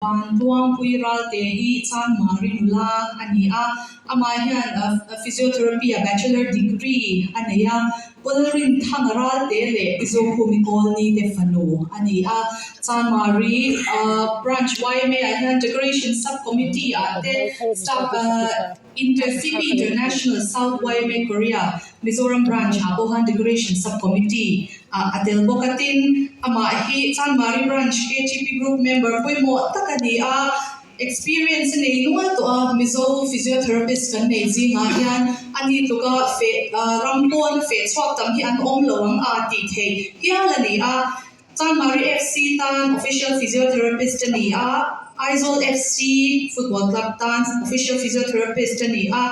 Vantuangpui Ralte hi Chanmari nula a ni a, amah hian physiotherapy ah bachelor degree a nei a, Pawlrinthanga Ralte leh Mizokhumi Kawlni te fanu a ni a. Chanmari branch yma ah hian decoration sub committee ah te staff Inter CP International South yma Korea Mizoram branch ah pawh khan decoration sub committee ah a tel bawk a tin amah hi Chanmari branch KTP group member pawimawh tak a ni a, experience a nei nual tawh a, Mizo physiotherapist kan nei zingah hian a ni tluka feh ram pawn feh chhuak tam hi an awm lo ang a tih theih hial a ni a. Chanmari FC tan official physiotherapist a ni a, Aizawl FC football club tan official physiotherapist a ni a,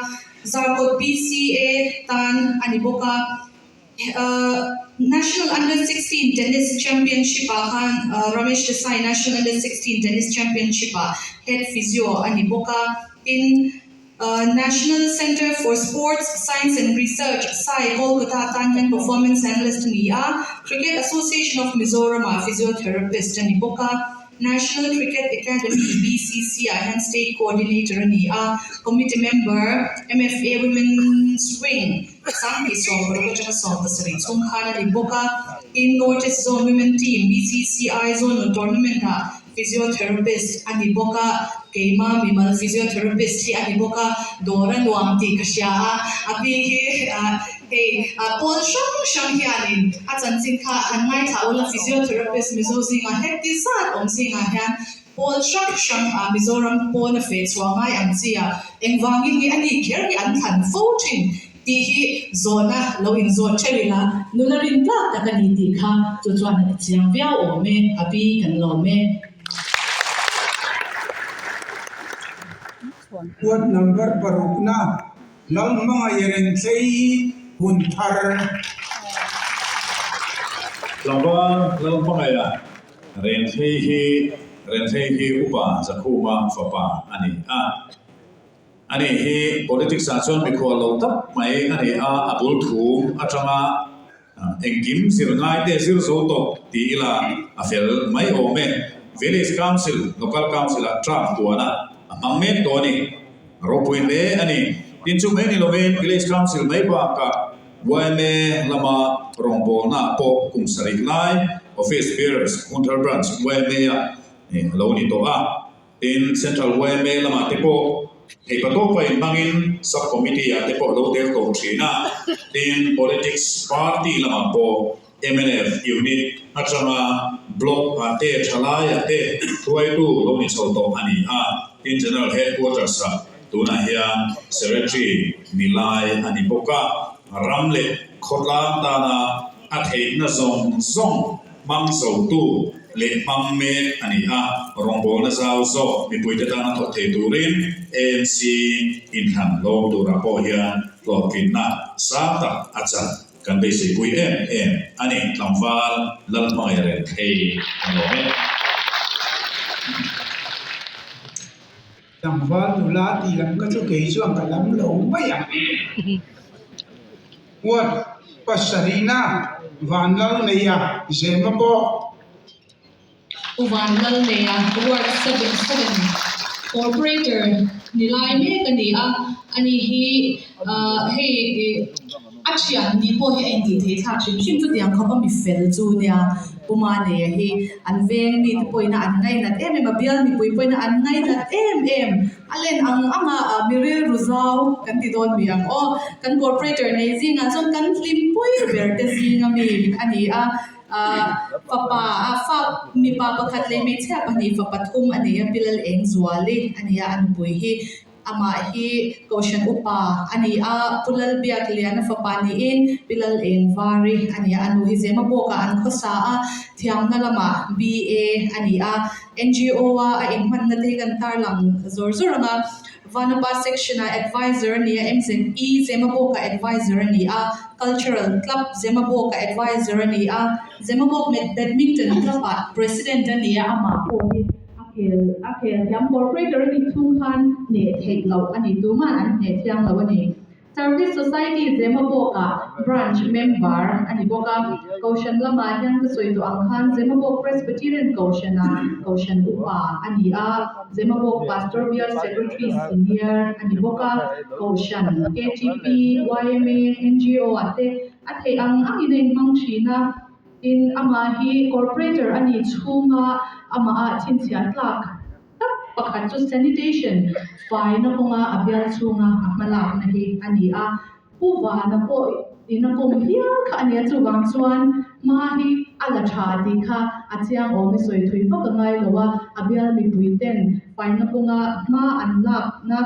Zarkawt BCA tan a ni bawk a. National Under 16 Tennis Championship ah khan Ramesh Desai National Under 16 Tennis Championship ah head physio a ni bawk a, tin National Centre for Sports Science and Research, SAI, Kolkata tan hian Performance Analyst a ni a, Cricket Association of Mizoram ah Physiotherapist a ni bawk a, National Cricket Academy, BCC, ah hian State Coordinator a ni a, Committee Member, MFA Women's Wing, 2016 atanga 17 chhung khan a ni bawk a, tin North East Zone Women Team, BCCI Zonal Tournament ah Physiotherapist a ni bawk a, keima mimal physiotherapist hi a ni bawk a, dawr a nuam tih ka hria a, a pi hi hei pawl hrang hrang hianin a chanchin kha han ngaithla ula physiotherapist Mizo zingah heti zat awm zingah hian pawl hrang hrang ah Mizoram pawn a feh chhuah ngai ang chi a, engvangin nge a ni kher hi an thlan fo thin Tih hi zawhna lo inzawt theuh ila, nula rin tlak tak a ni tih kha chu chuan a ti chiang viau awm e, a pi kan lawm e. Ward number parukna Lalhmangaih Renthlei hun thar. Tlangval Lalhmangaiha Renthlei hi Renthlei hi Upa Zakhuma fapa a ni a. Ani hi politics ah chuan mikhual lo tak mai a ni a, a bul thum atanga engkim zir ngai te zir zo tawh ti ila a fel mai awm e. Village Council, Local Council ah term tuan a a hmang mek tawh a ni. Ropui hle a ni. Tin chu mai ni lovin Village Council mai bakah yma lama rawngbawlna ah pawh kum sarih lai Office Bearers Hunthar Branch yma ah a lo ni tawh a. Tin, Central yma lamah te pawh theihpa tawpa inhmangin Sub Committee ah te pawh lo tel tawh thin a. Tin, Politics Party lamah pawh mnf Unit atanga Block ah te, thalai ah te hruaitu lo ni chho tawh a ni a. Tin, General Headquarters ah tunah hian Secretary ni lai a ni bawk a. Ram leh khawtlang tana a theihna zawng zawng hmang zotu leh hmang mek a ni a, rawngbawlna zau zawk mipuite tana thawk thei turin AMC inthlan lawm turah pawh hian hlawhtlinna sang tak a chan kan beiseipui em em a ni. Tlangval Lalhmangaih reng thei a lawm e. Tlangval nula tih lam kha chu kei chuan ka lam lo mai ang. Huat pasarihna Vanlalneia Zema pawh. Pu Vanlalneia Ward 7 Corporator ni lai mek a ni a, ani hi hei a thian ni pawh hi a intih theih thlak hrim hrim chutiang khawp a mi fel chu nia Pu Maneia hi an veng mite pawhin a an ngainat em em a, bial mipui pawhin a an ngainat em em. A len ang anga mi rilru zau kan ti dawn mi ang aw. Kan corporator nei zingah chuan kan hlimpui ber te zinga mi a ni a. Fapa a fa mipa pakhat leh hmeichhia pahnih fa pathum a nei a, Pi Lalengzuali a ni a, a nupui hi amah hi Kohhran upa a ni a, Pu Lalbiakliana fapa niin Pi Lalengvari a ni a, a nu hi Zemabawkah an khawsa a, thiamna lamah BA a ni a. NGO a a inhmanna te hi kan tarlang zawr zawr ang a, Vanapa section ah advisor a ni a, MZE Zemabawk ah advisor a ni a, Cultural Club Zemabawk ah advisor a ni a, Zemabawk Badminton Club ah president a ni a, amah pawh hi a khel a khel thiam corporator a nih chhung khan hneh theih loh a ni, tuman an hneh thiang lo a ni. Service Society Zemabawk-ah Branch Member a ni bawk a. Kohhran lamah hian ka sawi tawh ang khan Zemabawk Presbyterian Kohhranah Kohhran Upa a ni a, Zemabawk Pastor Bial Secretary Senior a ni bawk a. Kohhran, KTP, yma, NGO-ah te a theih ang angin a inhmang thin a. Tin, amah hi Corporator a nih chhunga amah ah chhinchhiah tlak tak pakhat chu sanitation faina kawnga a bial chhunga a hmalakna hi a ni a. Pu Vana pawh in a kawm hial kha a nia, chuvang chuan hma hi a la tha tih kha a chiang awm i sawi thui vak a ngai lo a, a bial mipui ten faina kawnga hma an lakna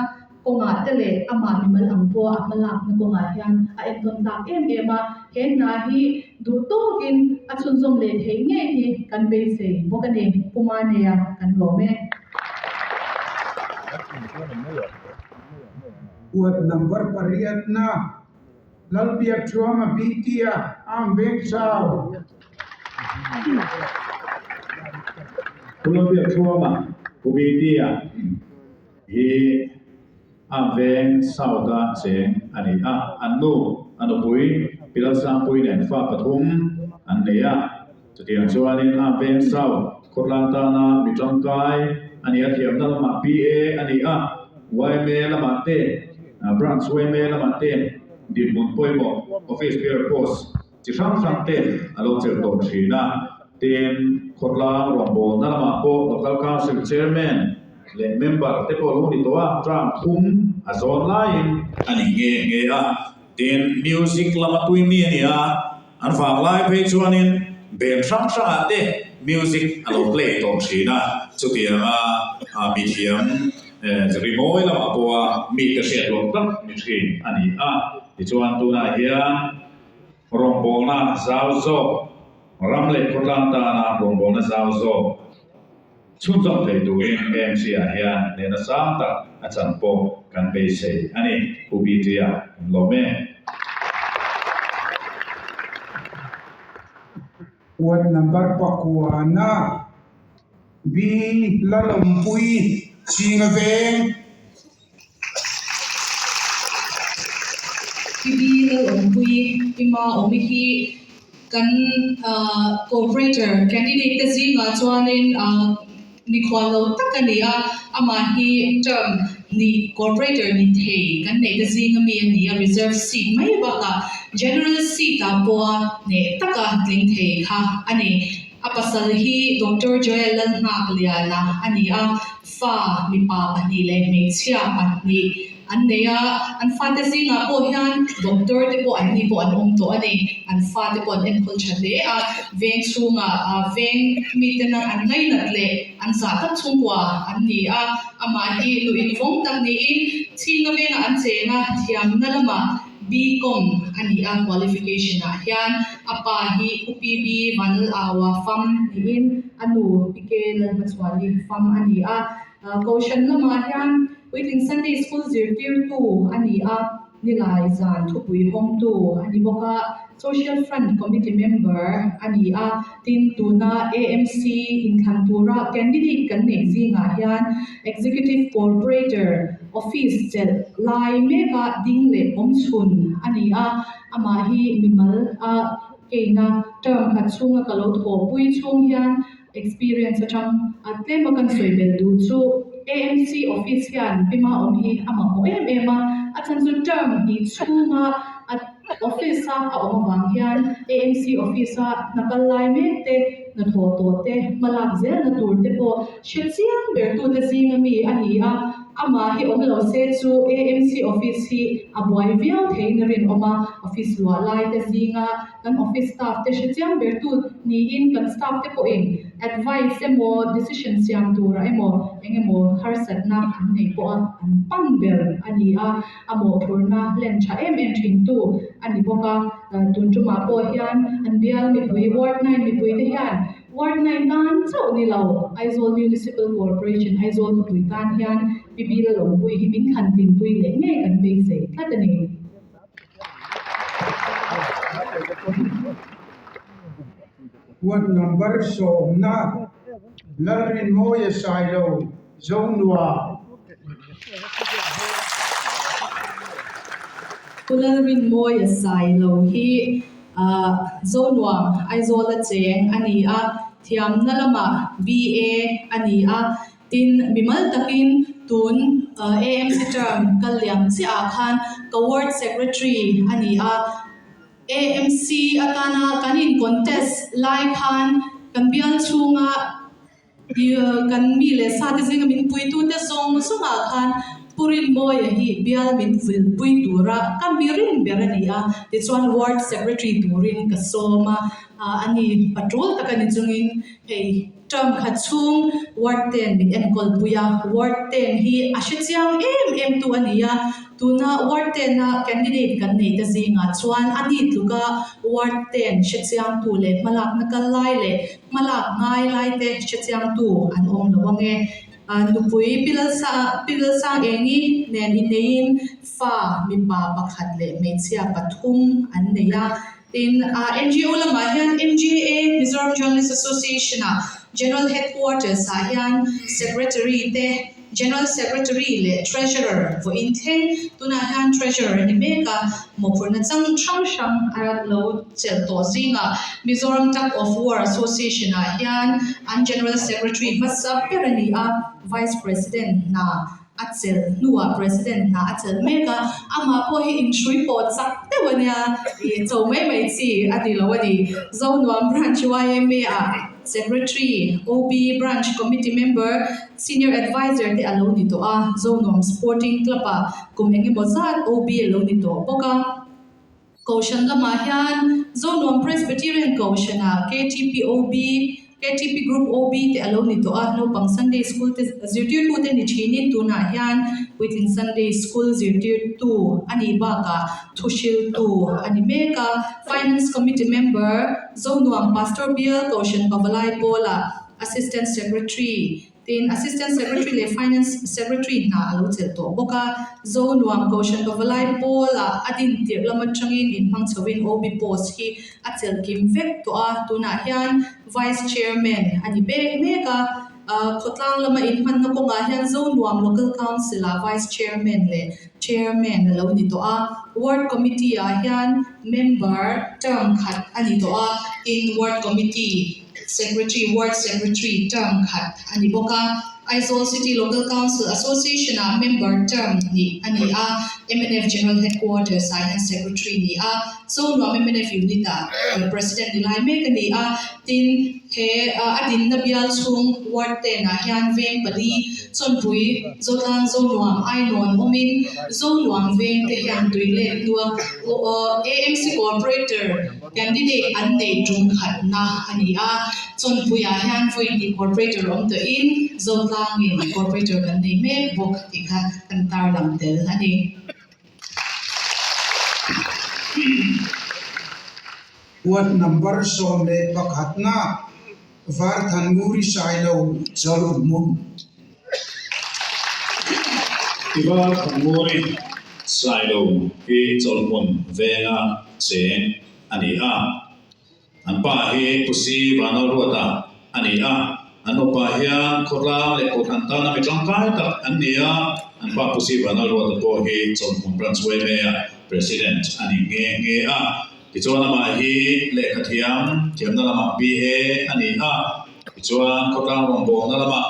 kawngah te leh amah mimal ang pawh a hmalakna kawngah hian a entawn tlak em em a, he hna hi duh tawkin a chhunzawm leh theih ngei hi kan beisei bawk a ni, Pu Manea kan lawm e. Ward number pariatna Lalbiakṭhuama Bitia Arm Veng Chau. Pu Lalbiakṭhuama Pu Bitia. Hi a veng South-a cheng a ni a, an nu, a nupui Pilalsangpui nen fa pathum an nei a. Chutiang chuanin a veng South khawtlang tana mi tangkai a ni a, thiamna lamah PA a ni a, yma lamah te, Branch yma lamah te dinhmun pawimawh Office Bearer Post chi hrang hrang te a lo chelh tawh thin a. Tin, khawtlang rawngbawlna lamah pawh Local Council Chairman leh Member te pawh a lo ni tawh a, term thum a zawn laiin a ni nghe nghe a. Tin, music lama tui mi a ni a, an vanglai phei chuanin band hrang hrangah te music a lo play tawh thin a, chutianga mithiam rimawi lamah pawha mite hriat loh tak ni thin a ni a. Tichuan tunah hian. Rawngbawlna zau zawk, Ram leh khawtlang tana rawngbawlna zau zawk chhunzawm thei turin AMC-ah hian nena sang tak a chan pawh kan beisei a ni, Pu BT-a kan lawm e. Ward number pakuana B Lalawmpui Chinga Veng. PB Lalawmpui Ima Awmi hi kan Corporator candidate te zingah chuanin mikhual lo tak a ni a, amah hi term hnih Corporator ni thei kan neih te zinga mi a ni a, reserve seat mai bakah general seat ah pawha hneh taka tling thei kha a ni. A pasal hi Doctor Joel Lalnghakliana a ni a. Fa mipa pahnih leh hmeichhia pahnih an nei a, an fate zingah pawh hian doctor te pawh an ni pawh an awm tawh a ni. An fate pawh an enkawl tha hle a, veng chhungah veng mite nang an ngainat leh an zah tak chhungkua an ni a, amah hi lu invawng tak niin chhinga vengah an cheng a, thiamna lamah BCom a ni a, qualification ah hian a pa hi U PB Vanlal-Aua fam niin a nu PK Lalhmachhuani fam a ni a. Kohhran lamah hian Puitling Sunday School zirtirtu a ni a, Nilai zan thupui hawngtu a ni bawk a, Social Front Committee member a ni a. Tin, tuna AMC inthlan tura candidate kan neih zingah hian Executive Corporator Office chelh lai meka ding leh awmchhun a ni a, amah hi mimal a keina term khat chhunga ka lo thawhpui chhung hian experience atang a tlema kan sawi belh duh chu AMC office hian pima awm hi a mamawh em em a, a chhan chu term hnih chhunga a office a a awm avang hian AMC office a hna kal lai mek te, hnathawh tawh te, hmalak zelna tur te pawh hre chiang ber tute zinga mi a ni a, amah hi awm lo se chu AMC office hi a buai viau theiin a rinawm a, office luah lai te zinga kan office staff te hre chiang ber tu niin kan staff te pawhin advice emaw decision siam turah emaw eng emaw harsatna an neih pawha an pan ber a ni a, a mawhphurhna hlen tha em em thin tu a ni bawk a, tun tumah pawh hian an bial mipui ward 9 mipui te hian Ward 9 tan chauh ni lo Aizawl Municipal Corporation Aizawl khawpui tan hian Pi Bila Lawmpui hi min thlan tlinpui leh ngei kan beisei tlat a ni. Ward number sawmna Lalrinmawia Sailo Zonua. Pu Lalrinmawia Sailo hi Zonuam Aizawla cheng a ni a, thiamna lamah BA a ni a, tin mimal takin tun AMC term kal liam chiah ah khan ka ward secretary a ni a. AMC atana kan in contest lai khan kan bial chhunga Kan mi leh sa te zinga min puitute zawng zawngah khan Pu Rinmawia hi bial min vilpui tura ka mi rin ber a ni a, tichuan Ward Secretary turin ka sawm a, ani patrol tak a ni chungin hei term khat chhung Ward ten min enkawlpui a, Ward ten hi a hrechiang em em tu a ni a, Tuna Ward 10 a candidate kan neih te zingah chuan a ni tluka Ward 10 hrechiangtu leh hmalakna kal lai leh hmalak ngai lai te hrechiangtu an awm lo ang e. Nupui Pilalsang Engi nen inneiin fa mipa pakhat leh hmeichhia pathum an nei a. Tin, NGO lamah hian MJA, Mizoram Journalist Association ah General Headquarters ah hian Secretary te, General Secretary leh Treasurer vawiin thleng, tunah hian Treasurer a ni mek a, mawhphurhna chang hrang hrang a lo chelh tawh zingah Mizoram Tug of War Association ah hian an General Secretary hmasa ber a ni a, Vice President hna a chelh hnuah President hna a chelh mek a, amah pawh hi inhrui pawh chak deuh a nia, ih cho mai mai chi a ni lo a ni. Zonuam Branch yma ah Secretary, OB Branch Committee Member, Senior Adviser te a lo ni tawh a, Zonuam Sporting Club ah kum eng emaw zat OB a lo ni tawh bawk a. Kohhran lamah hian Zonuam Presbyterian Kohhran ah KTP OB, KTP Group OB te a lo ni tawh a, naupang Sunday School te zirtirtu te ni thinin tunah hian Puitling Sunday School zirtirtu a nih bakah thuhriltu a ni mek a. Finance Committee Member, Zonuam Pastor Bial Kohhran Pavalai Pawlah Assistant Secretary tin Assistant Secretary leh Finance Secretary hna a lo chelh tawh bawk a. Zonuam Kohhran Pavalai Pawlah a din tirh lam atangin inhmang chhoin OB post hi a chelh kim vek tawh a, tunah hian Vice Chairman a ni mek mek a. Khawtlang lama inhmanna kawngah hian Zonuam Local Council-ah Vice Chairman leh Chairman a lo ni tawh a. Ward Committee-ah hian member term khat a ni tawh a, tin Ward Committee Secretary, Ward Secretary term khat a ni bawk a. Aizawl City Local Council Association-ah member term hnih a ni a, mnf General Headquarters-ah hian Secretary ni a, Zonuam mnf Unit-ah President ni lai mek a ni a. Tin, he a dinna bial chhung Ward 10 ah hian veng pali, Chawnpui, Zotlang, Zonuam, Ainawn awmin Zonuam veng te hian tui let hnua AMC Cooperator candidate an neih tum khatna a ni a. Chawnpuiah hian vawi hnih Cooperator awm tawhin Zotlangin Cooperator kan nei mek bawk tih kha kan tarlang tel a ni. Ward number 11 na Varthanmuri Sailo Chawlhmun. I Varthanmuri Sailo hi Chawlhmun venga cheng a ni a. An pa hi Pusi Vanlalruata a ni a. An upa hian khawtlang leh kohhran tana mi tangkai tak an ni a. An pa Pusi Vanlalruata pawh hi Chawlhmun Branch YMA-a President a ni nghe nghe a. Tichuan amah hi lehkha thiam thiamna lamah BA a ni a, tichuan khawtlang rawngbawlna lamah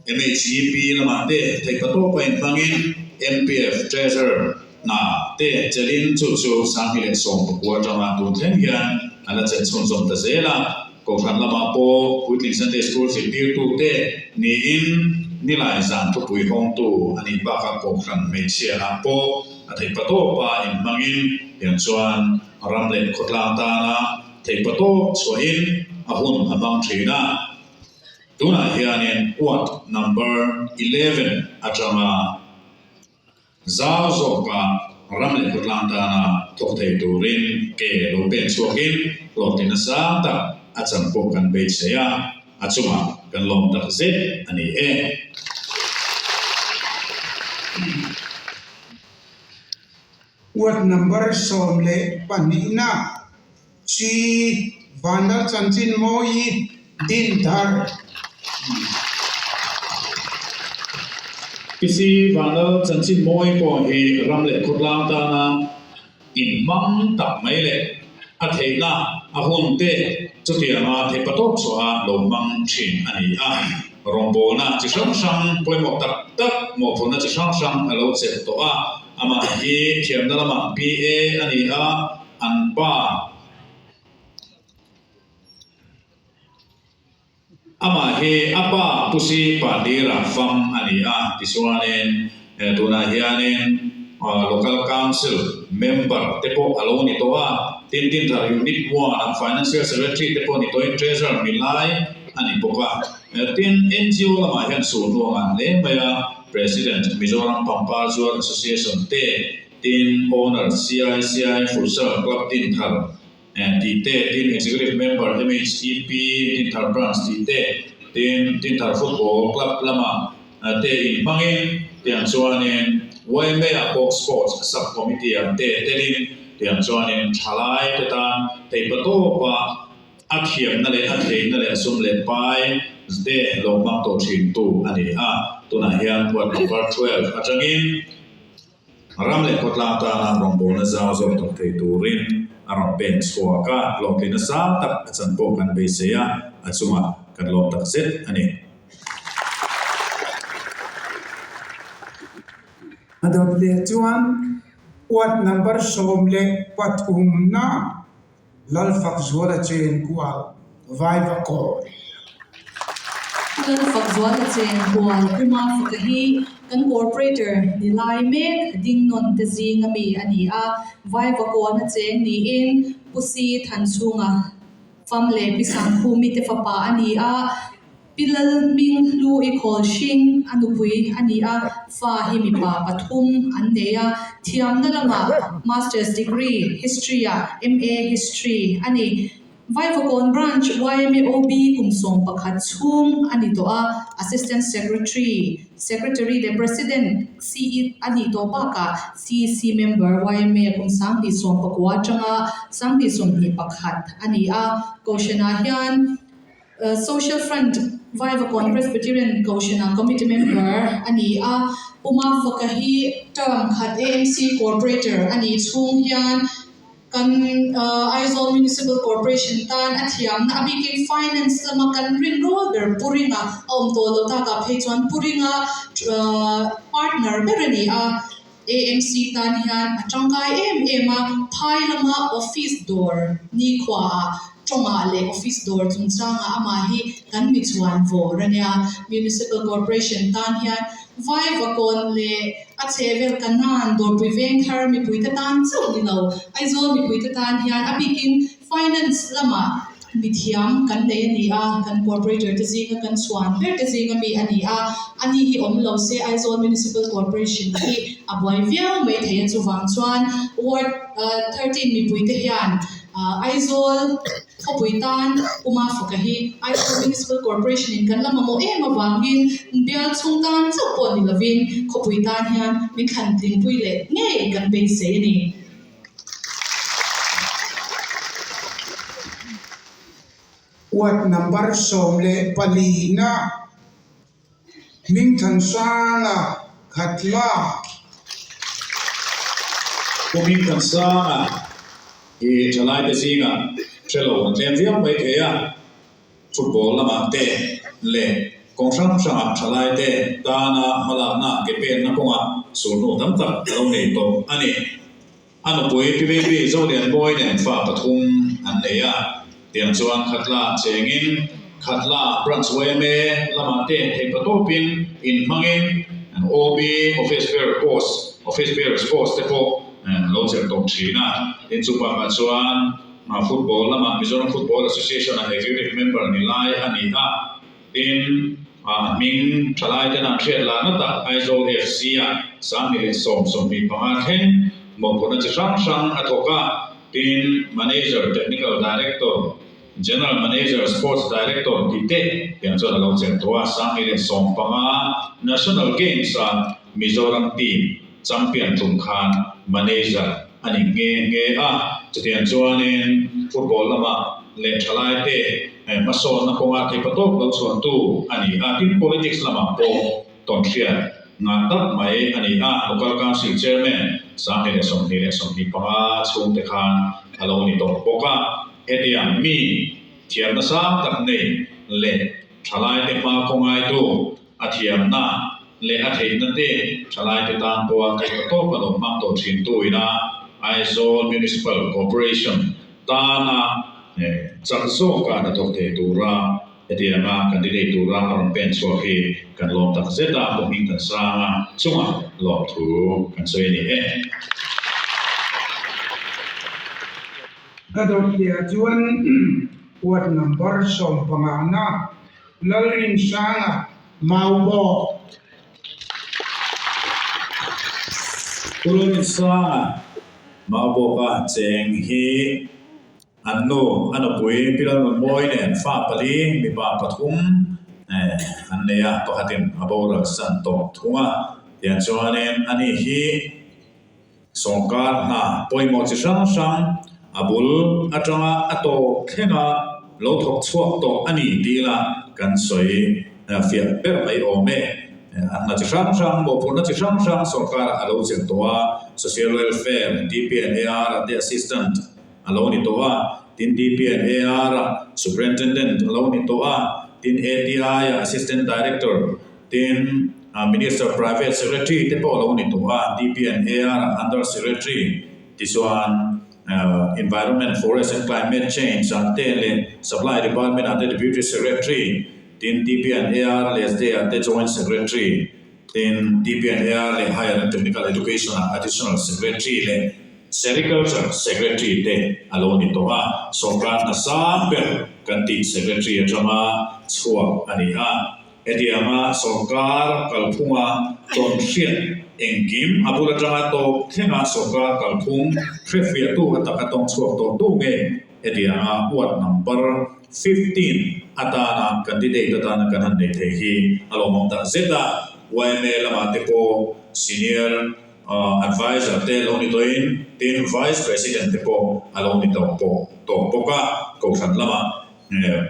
MHEP lamah te theihpa tawpa inhmangin MPF Treasurer hna te chelin chu chu 2019 atanga tun thleng hian a la chelh chhunzawm ta zel a. Kohhran lamah pawh Puitling Sunday School zirtirtute niin Nilai zan thupui hawngtu a nih bakah Kohhran hmeichhia ah pawh a theihpa tawpa inhmangin hian chuan ram leh khawtlang tana theihpa tawp chhuahin a hun a hmang thin a. Tunah hianin Ward number 11 atanga Zau zawka ram leh khawtlang tana thawk thei turin ke lo pen chhuakin hlawhtlinna sang tak a chan pawh kan beisei a, a chungah kan lawm tak zet a ni e. Ward number 12 na Chi Vanlal Chanchin Mawi Dinthar. PC Vanlal Chanchin Mawi pawh hi ram leh khawtlang tana. inhmang tak mai leh a theihna a hun te chutianga theihpatawp chhuaha lo hmang thin a ni a. Rawngbawlna chi hrang hrang pawimawh tak tak mawhphurhna chi hrang hrang a lo chelh tawh a. Amah hi thiamna lamah BA a ni a, an pa. Amah hi a pa Pusi Pahlira fam a ni a, tichuanin tunah hianin Local Council member te pawh a lo ni tawh a, tin Tinthar Unit 1 a Financial Secretary te pawh ni tawhin Treasurer mi lai a ni bawk a. Tin, NGO lamah hian sulhnu a ngah hle mai a, President Mizoram Pangpar Zuar Association te, tin Owner CICI Futsal Club Tinthar, Tih te, tin Executive Member MHEP Dinthar Branch tih te, tin Dinthar Football Club lama te inhmangin tiang chuanin YMA ah pawh Sports Sub Committee ah te telin tiang chuanin thalai te tan theihpatawpa a thiamna leh a theihna leh a sum leh pai te lo hmang tawh thintu a ni a. Tunah hian Ward Number 12 atangin Ram leh khawtlang tana rawngbawlna zau zawk thawk thei turin a rawn pen chhuak a, hlawhtlina sang tak a chan pawh kan beisei a, a chungah kan lawm tak zet a ni. A dawt leh chuan ward number 13 na Lalfakzuala Chenkual Vaivakawn. Lalfakzuala Chenkual Puma faka hi kan Corporator ni lai mek ding nawn te zing ami a ni a, Vaivakawn a cheng niin Pu Si Thanchhunga fam leh Pi Sangkhumi te fapa a ni a. Pi Lalhming Hlu i khawl hring a nupui a ni a, fa hi mipa pathum an nei a, thiamna lamah Masters Degree, History ah MA History a ni. Vaivakawn Branch YMAOB kum 11 chhung a ni tawh a, Assistant Secretary, Secretary leh President CE a nih tawh bakah CEC Member YMA kum 2019 atanga 2021 a ni a, Kohhranah hian Social Front Vaivakawn Presbyterian Kohhrana Committee Member a ni a, Puma Faka hi term khat AMC Corporator a nih chhung hian kan Aizawl Municipal Corporation tan a thiamna a bikin Finance lama kan rinrawl ber Pu Ringa a awm tawh lo takah phei chuan Pu Ringa partner ber a ni a, AMC tan hian a tangkai em em a, phai lama office dawr nikhuaah tawngah leh office dawr chungchangah amah hi kan mi chhuan vawr a nia. Municipal Corporation tan hian Vaivakawn leh a chhehvel Kanan dawrpui veng thar mipuite tan chauh ni lo, Aizawl mipuite tan hian a bikin Finance lamah Mithiam kan nei a ni a, kan Corporator te zinga kan chhuan ber te zinga mi a ni a, ani hi awm lo se Aizawl Municipal Corporation hi a buai viau mai thei a, chuvang chuan Ward 13 mipui te hian Aizawl khawpui tan Puma Faka hi Aizawl Municipal Corporation in kan la mamawh em avangin bial chhung tan chauh pawh ni lovin khawpui tan hian min thlan tlingpui leh ngei kan beisei a ni. Ward number 14 na Hmingthansanga Khatla. Pu Hmingthansanga hi thalaite zingah hre lo an tlem viau mai thei a. Football lamah te leh kawng hrang hrangah thalaite tana hmalakna ke penna kawngah sulhnu tam tak a lo nei tawh a ni. A nupui Pi Baby Zolianmawi nen fa pathum an nei a, tiang chuan Khatla chengin Khatla Branch yma lamah te theihpatawpin inhmangin OB Office Bearer Post, Office Bearers Post te pawh a lo chelh tawh thin a. Tin chu bakah chuan Football lamah Mizoram Football Association ah Executive Member ni lai a ni a, tin a hming thalai ten an hriat lah na tak Aizawl FC ah 2010 25 thleng mawhphurhna chi hrang hrang a thawk a, tin Manager, Technical Director, General Manager, Sports Director tih te tiang chuan a lo chelh tawh a, 2015 National Games ah Mizoram team champion tum khan Manager a ni nghe nghe a, chutiang chuanin football lamah leh thalaite hmasawnna kawnga theihpatawp lo chhuantu a ni a, tin politics lamah pawh tawnhriat ngah tak mai a ni a, Local Council Chairman. 2025 chhungte khan a lo ni tawh bawk a. Hetiang mi thiamna sang tak nei leh thalaite hma khawngaitu a thiamna leh a theihna te thalaite tan pawha theihna tawp a lo hmang tawh thin tu ina Aizawl Municipal Corporation tana chak zawka hnathawk thei tura hetianga candidate tura a rawn pen chhuak hi kan lawm tak zet a, pawhming kan sang a, chungah lawmthu kan sawi a ni e. Ka dawtliah chuan ward number sawmpangana Lalrinsanga Maubawk. Pu Lalrinsanga Maubawka cheng hi an nu a nupui Pi Lalnunmawi nen fa pali mipa pathum an nei a, pakhatin a boral san tawh thung a. Tiang chuanin ani hi Sawrkar hna pawimawh chi hrang hrang a bul atanga a tawp thlenga lo thawk chhuak tawh a ni tih ila kan sawi fiah ber mai awm e. A hna chi hrang hrang, mawhphurhna chi hrang hrang sawrkarah a lo chelh tawh a, Social Welfare, DPNAR a te Assistant a lo ni tawh a, tin DPNAR a Superintendent a lo ni tawh a, tin ATI a Assistant Director, Tin, Minister Private Secretary te pawh a lo ni tawh a, DPNAR a Under Secretary tichuan Environment, Forest and Climate Change ah te leh Supply Department ah te Deputy Secretary, tin DPNAR leh SDA ah te Joint Secretary, tin DPNAR leh Higher and Technical Education ah Additional Secretary leh Sericulture Secretary te a lo ni tawh a, sawrkar hna sang ber kan tih Secretary atanga chhuak a ni a. Hetianga sawrkar kalphunga tawn hriat engkim a bul atanga tawp thlenga sawrkar kalphung hrefiahtu a taka tawng chhuak tawh tu nge hetianga ward number 15 atana candidate atana kan han nei thei hi a lawmawm tak zet a. Yma lamah te pawh senior advisor te lo ni tawhin tin vice president te pawh a lo ni tawh bawk a, kohhran lamah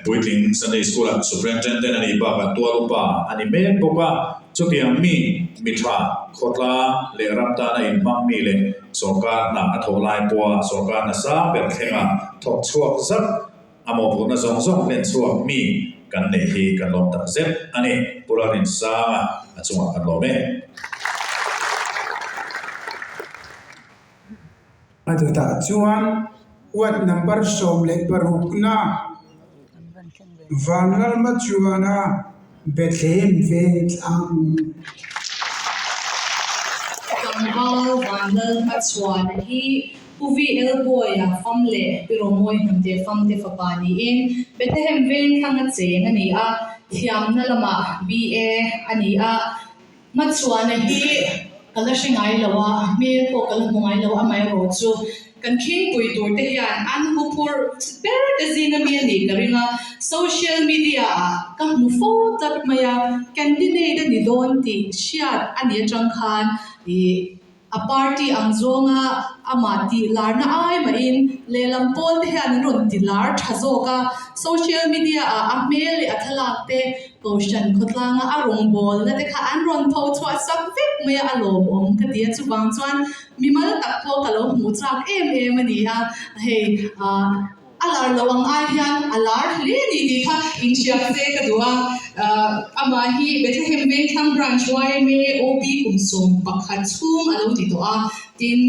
Puitling Sunday School-ah Superintendent a nih bakah tual upa a ni mek bawk a. Chutiang mi, mi tha, khawtlang leh ram tana inhmang mi leh sawrkar hna a thawh lai pawha sawrkar hna sang ber thlenga thawk chhuak zat a mawhphurhna zawng zawng hlen chhuak mi kan neih hi kan lawm tak zet a ni. Pu Lalrinsanga a chungah kan lawm e. A dawtah chuan ward number 16 na Vanlalma chuana Bethlehem veng thlang. Tlangval Vanlalma chuan hi Pu VL Bawia fam leh Pi Romawi Hnamte famte fapa niin Bethlehem veng thlanga cheng a ni a, thiamna lamah BA a ni a. Hmachhuana hi ka la hre ngai lo a, a hmel pawh ka la hmu ngai lo a, amaherawh chu kan khingpui tur te hian an huphurh ber te zing ami a nih ka ring a, social media ah ka hmu fo tlat mai a, candidate a ni dawn tih hriat a nih atang khan ih A party ang zawnga amah tih larna ai mahin lehlam pawl te hian an rawn ti lar tha zawk a, social media ah a hmel leh a thlalak te kohhran khawtlanga a rawngbawlna te kha an rawn tho chhuah sak vek mai a, a lawmawm ka ti a, chuvang chuan mimal tak pawh ka lo hmuh chak em em a ni a, hei ah. A lar loh ang ai hian a lar hle a ni tih kha inhriat se ka duh a. Amah hi Bethlehem Vengthlang Branch yma OB kum 11 chhung a lo ti tawh a. Tin,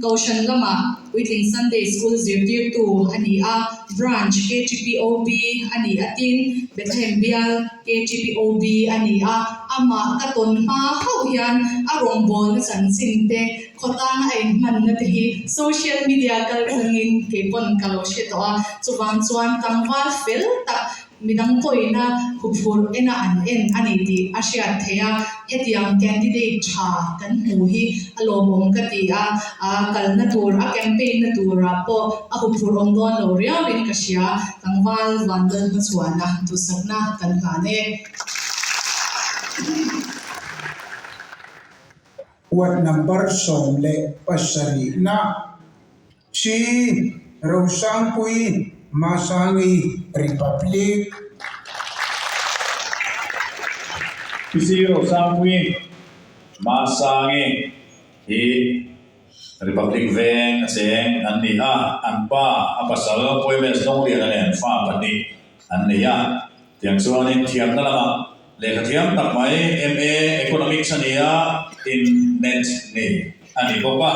Kohhran lamah Puitling Sunday School zirtirtu a ni a, Branch KTP OB a ni a, tin, Bethlehem Bial KTP OB a ni a. Amah ka tawn hma hauh hian a rawngbawlna chanchin te Khawtlang a inhmanna te hi social media kal thlangin kei pawn ka lo hre tawh a, chuvang chuan tlangval fel tak midang pawhina huphurh ena an en a ni tih a hriat theih a, hetiang candidate tha kan hmu hi a lawmawm ka ti a, kalna tur a campaign na turah pawh a huphurh awm dawn lo riauin ka hria, tlangval Vanlal hmachhuana duhsakna kan hlan e. Ward number 17 na Chi Rosangpui Masangi Republic. Chi Rosangpui Masangi hi. Republic Veng a cheng an ni a, an pa a pasal Poimes Dawngliana nen fa pahnih an nei a. Tiang chuanin thiamna lamah lehkha thiam tak mai MA Economics a ni a, tin net nei a ni bawk a.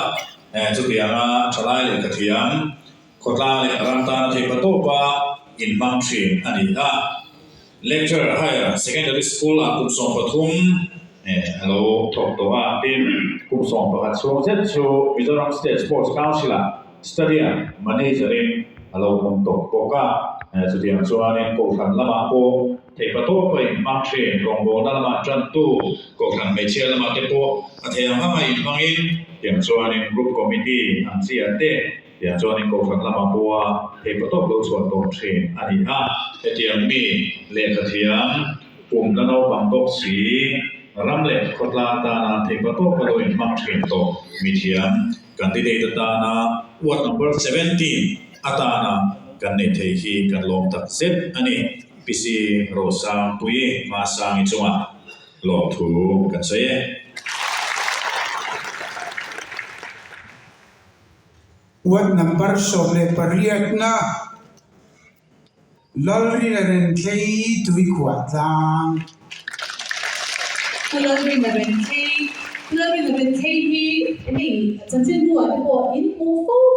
Chutianga thalai lehkha thiam khawtlang leh ram tana theihpa tawpa inhmang thin a ni a. Lecturer Higher Secondary School ah kum 13 a lo thawk tawh a, tin kum 11 chhung zet chu Mizoram State Sports Council ah Stadium Manager in a lo awm tawh bawk a. Chutiang chuanin Kohhran lamah pawh theihpa tawpa inhmang thin, rawngbawlna lamah tantu Kohhran hmeichhia lamah te pawh a thei ang anga inhmangin tiang chuanin Group Committee ang chi ah te Tiang chuanin Kohhran lamah pawha theihpa tawp lo chhuah tawh thin a ni a. Hetiang mi lehkha thiam, kum la naupang bawk si, ram leh khawtlang tana theihpa tawpa lo inhmang thin tawh mithiam candidate atana ward number 17 atana kan neih theih hi kan lawm tak zet a ni. PC Rosangpuii Hmasangi chungah lawmthu kan sawi e. Ward number 18 na Lalrina Renthlei Tuikhuah tlang. Pu Lalrina Renthlei, Pu Lalrina Renthlei hi hei chanchinbu ah te pawh in hmuh fo ka.